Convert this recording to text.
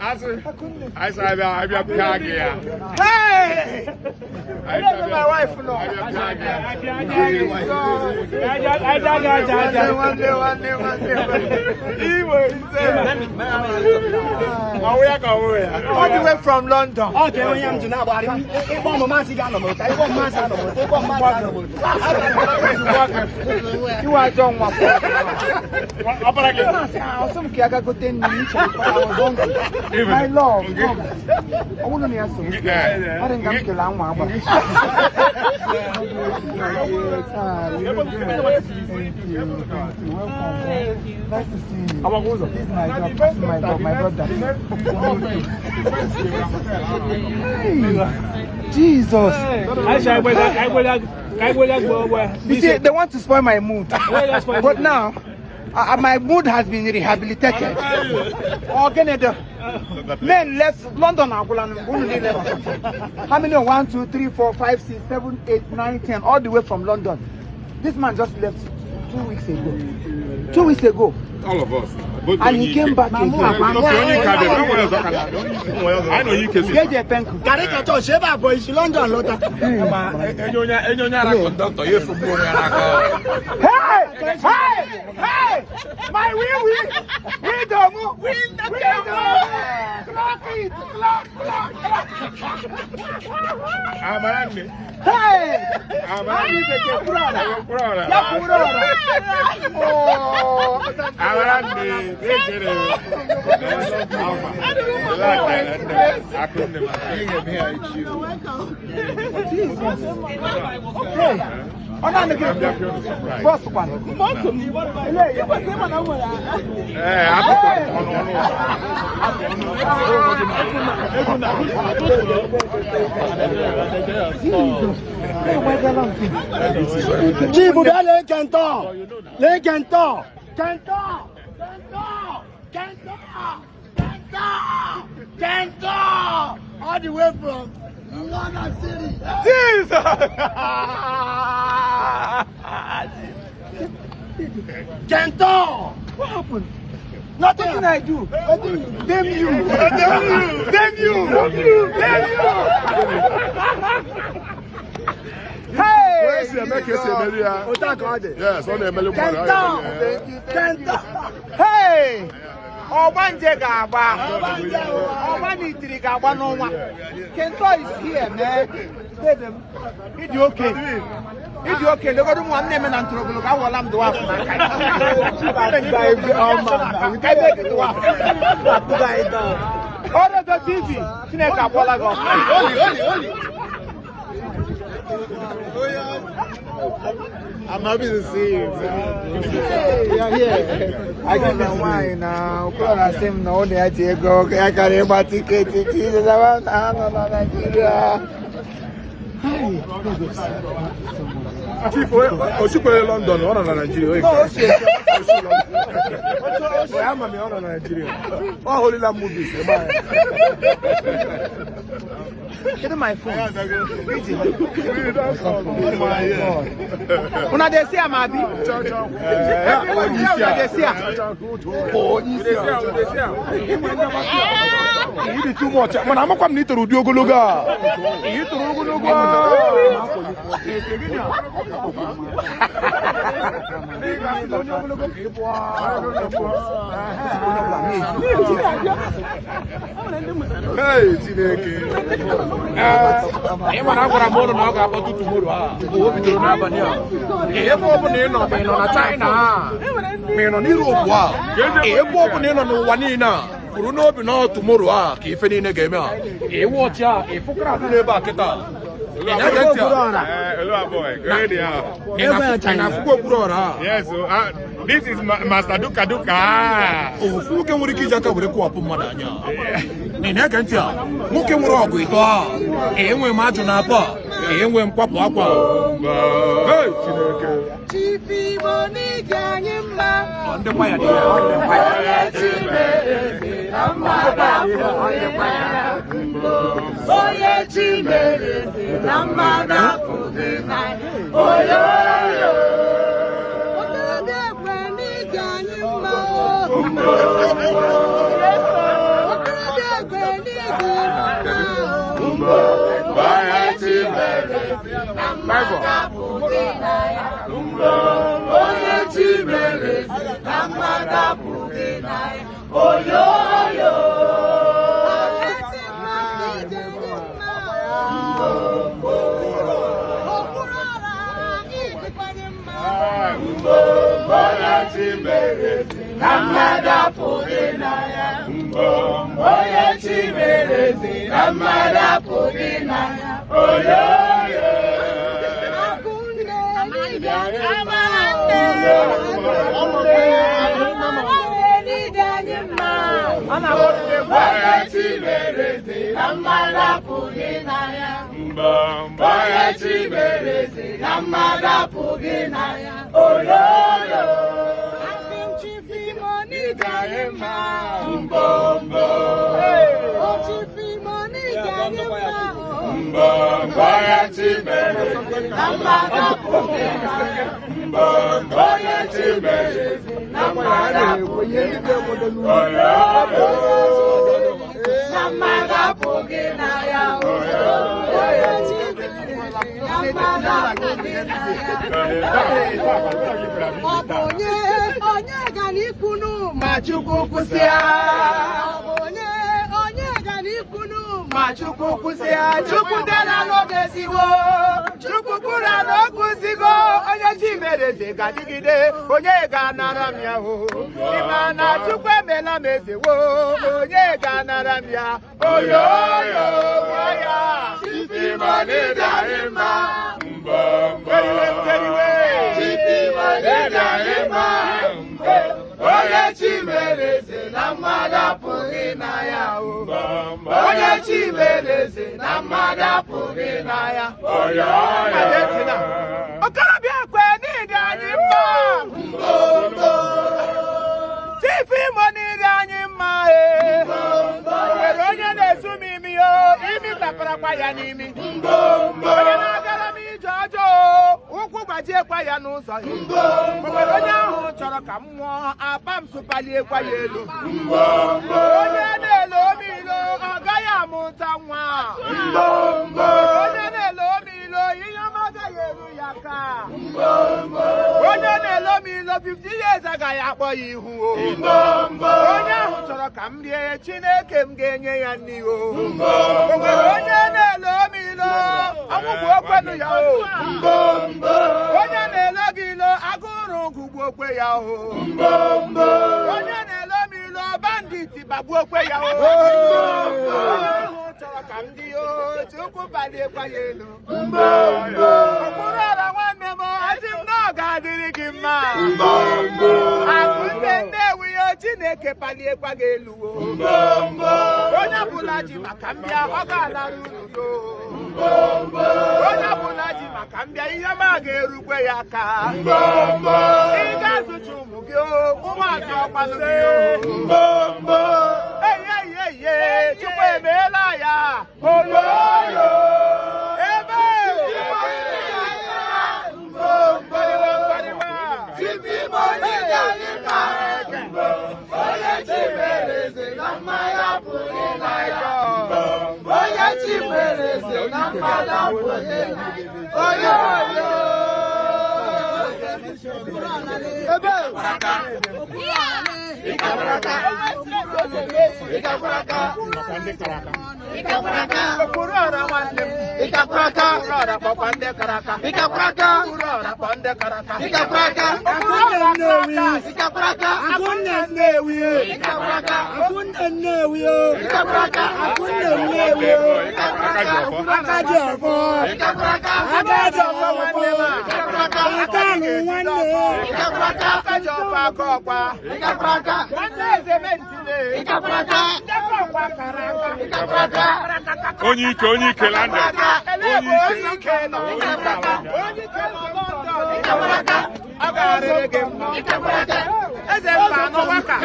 Asị, anyị sị abịa abịa pịa gị ya. Hey! Anyị Ebe my wife nọ. abịa pịa gị ya. Nwanne, nwanne, nwanne, nwanne. Igbo ise. Ọwụ ya ka ọwụ ya. All the way from London. Ọ ka onye m ji na-agbagharị ịkpọ ọmụmasị ga-anọ m ụta, ịkpọ ọmụmasị anọ m ụta, ịkpọ ọmụmasị anọ m ụta. Iwe ajọ nwa. Ọbara gị. Masị, ọsọ m ka ya ga gote nri m chere I was hungry. My love, come. Ọ bụrụ na ya so m. Ọ dị nga m kele anwa agba. Thank you. Thank you. Welcome. Nice to see you. This is my dog. This is my dog, my brother. Hey, Jesus. You see, they want to spoil my mood. But now, my mood has been rehabilitated. Organic. Men left London. Agwụla m, unu niile nọ. How many? 1, 2, 3, 4, 5, 6, 7, 8, 9, 10. All the way from London. This man just left 2 weeks ago. 2 weeks ago. All of us. Both And he came back again. Onye ike adịghị, onye ọzọ ka na-abịa. Anyị nọ ike si. Jeje Penku. Garị ka chọọchị ebe a bụ isi London lọta. Enye onye ara conductor ya efogbu onwe ya n'aka. Hey! Hey! Hey! My wee wee! Wee domu! Wee domu! Clock it! Clock, clock, clock! Amara nne. Hey! Amara Anyị bekee kwuru ala. Kwuru ala. Ya kwuru ala. Oh! Amara nne. Ejere. Alma. Akụ nne m. Jesus! Hey! Ọ na-anụ gị Abịa pịa unu surprise. Bọs kwanụ. Ele ya. Ee, akụkọ ọnụ ọnụ. Jesus! Hey, why that long thing? Chief bịa lee Kentọ. Lee Kentọ. Kentọ. Kentọ. Kentọ. Kentọ. Kentọ. All the way from London City. Jesus! Kentọ. What happened? Nothing. What did I do? Damn you! Damn you! Damn you! Damn you! Hey! Onye si eme ka esi emeri ya. Otu a ka ọ dị. Yes, ọ na-emeli mmadụ. Kentọ. Thank you, thank you. Kentọ. Hey! Ọgbanje ga-agba. Ọgba n'itiri ga-agba n'ọnwa. Kento is here, man. Dede m. Ịdị oke. Ịdị oke. Legodu nwa m na-eme na ntụrụgologo awọla m dwarf n'aka. Ka ebe gị dwarf. Ọrịa TV, Chineke akpọla gị ọkụ. I'm happy to see you. I can nwaanyị na okoro asị m na ọ na-eji ego ya karịa ịgba ticket ka ije zaba na ha nọ na Naịjirịa. Chief, o sikwere London, ọ nọ na Nigeria. No, o si esi. Ama m ya, ọ nọ na Nigeria. Ọ hụrịla movies ebe anyị. Kedu my phone? Una dey see am abi? Una dey see am? Ị dị too much. Mana amakwa m na ị toro ụdị ogologo a. Ị toro ogologo a. Hey, Chineke. Ị mara agwara m ụnụ na ọ ga-akpọtụ tomorrow a. O bidoro n'abalị a. Ebe ọ bụla ị nọ, ma ị nọ na China a, ma ị nọ n'Europe a, ebe ọ bụla ị nọ n'ụwa niile a, kwuru n'obi na ọ tomorrow a ka ife niile ga-eme a. Ịwụ ọchị a, ịfụ crowd n'ebe a kịta. Ị na-ege ntị a? Hello, boy. Good yeah. Ị na-afụkwa okpuru ọra a? Yes, so, this is Master Duka Duka. Ofu nwoke nwere ike iji aka were kụwapụ mmadụ anya. Ị na-ege ntị a? Nwoke nwere ọgụ ịtọ a, enwe m ajụ na abụọ, enwe m kwapụ akwa. Hey, Chineke. Chief Igbo n'ije anyị mma. Ọ ndị kwaya dị ya, ọ ndị kwaya. Onye chi mere eze na mmadụ apụghị na ya. Onye chi mere eze na mmadụ apụghị na ya. Oyo oyo. Okorobịa ekwe n'ije anyị mma. Bible. Onye chi mere eze na mmadụ apụghị na ya. Oyoyo. Onye chi mere eze na mmadụ apụghị na ya. Onye chi mere eze na mmadụ apụghị na ya. Oyoyo. Onye chi mere eze na mmadụ apụghị na ya. Onye chi mere eze na mmadụ apụghị na ya. Oyoyo. Mbombo. Mbombo. Onye chi mere eze na mmadụ apụghị na ya. Mbombo. Onye chi mere eze na mmadụ apụghị na ya. Oyoyo. Na mmadụ apụghị na ya. Onye chi mere eze na mmadụ apụghị na ya. Ọ bụ onye onye gara ikwunu Ma Chukwu kwụsịa. Ọ bụ onye onye gara ikwunu Ma Chukwu kwụsịa. Chukwu dela n'oge siwo. Chukwu kwuru na o kwụsịgo. Onye chi mere eze ga-adịgide. Onye ga-anara m ya o. Ịma na Chukwu emela m eze wo. Onye ga-anara m ya. Oyoyo nwa ya. Teriwe teriwe. Onye chi mere eze na mmadụ apụghị na ya o. Onye chi mere eze na mmadụ apụghị na ya. Okorobịa kwe n'ịdị anyị mma. Chief Imo n'ịdị anyị mma ee. O nwere onye na-esu m imi o, imi taparakwa ya n'imi. Onye na-agara m ije ọjọọ o, ụkwụ gbajiekwa ya n'ụzọ. O nwere onye ahụ chọrọ ka m nwụọ, apa m sụpaliekwa ya elu. Onye na-ele ome ilo, ọ gaghị amụta nwa. Onye na-ele ome ilo, ihe ọma agaghị eru ya aka. Onye na-ele ome ilo, 50 years agaghị akpọ ya ihu o. Onye ahụ chọrọ ka m rie, Chineke m ga-enye ya nri o. O nwere onye na-ele ome ilo, ọnwụ bụ okwenu ya o. Onye na-ele gị ilo, agụrụ gụgbu okwe ya o. Onye na-ele m ilo, bandit bagbuo okwe ya o. Onye ahụ chọrọ ka m dị o, Chukwu baliekwa ya elu. Okpuru ọra nwanne m, asị m na ọ ga-adịrị gị mma. Akụ nne Nnewi ya, Chineke paliekwa gị elu o. Onye ọbụla ji maka mbịa, ọ ga-alara uru yo. Onye ọbụla ji maka mbịa, ihe ọma ga-erukwe ya aka. Ị ga-azụcha ụmụ gị o, ụmụazụ ọkwanụ gị o. Eyi eyi eyi, Chukwu emeela ya. Oyoyo. Ebe. Mbariwa mbariwa. Onye chi mere eze na mmadụ apụghị na ya. Onye chi mere eze na mmadụ apụghị na ya. Oyoyo. Ebe. Okpuru ọra nwanne m. Okpuru ọra kpọkwa ndị kara aka. Okpuru ọra kpọ ndị kara aka. Okpuru ọra kara aka. Akụnne Nnewi. Akunne Nnewi o. Akunne Nnewi o. Aka ji ọfọ. Aka ji ọfọ nwanne m a. Aka alụ nwanne. Aka ji ọfọ aka ọkwa. Nwanne eze mentile. Ndekọ ọkwa kara aka. Onye ike, onye ike landed. Elee ebe onye ike nọ? Onye ike nọ London. Ọ ga-arịrị gị mma. Eze mba anọ waka.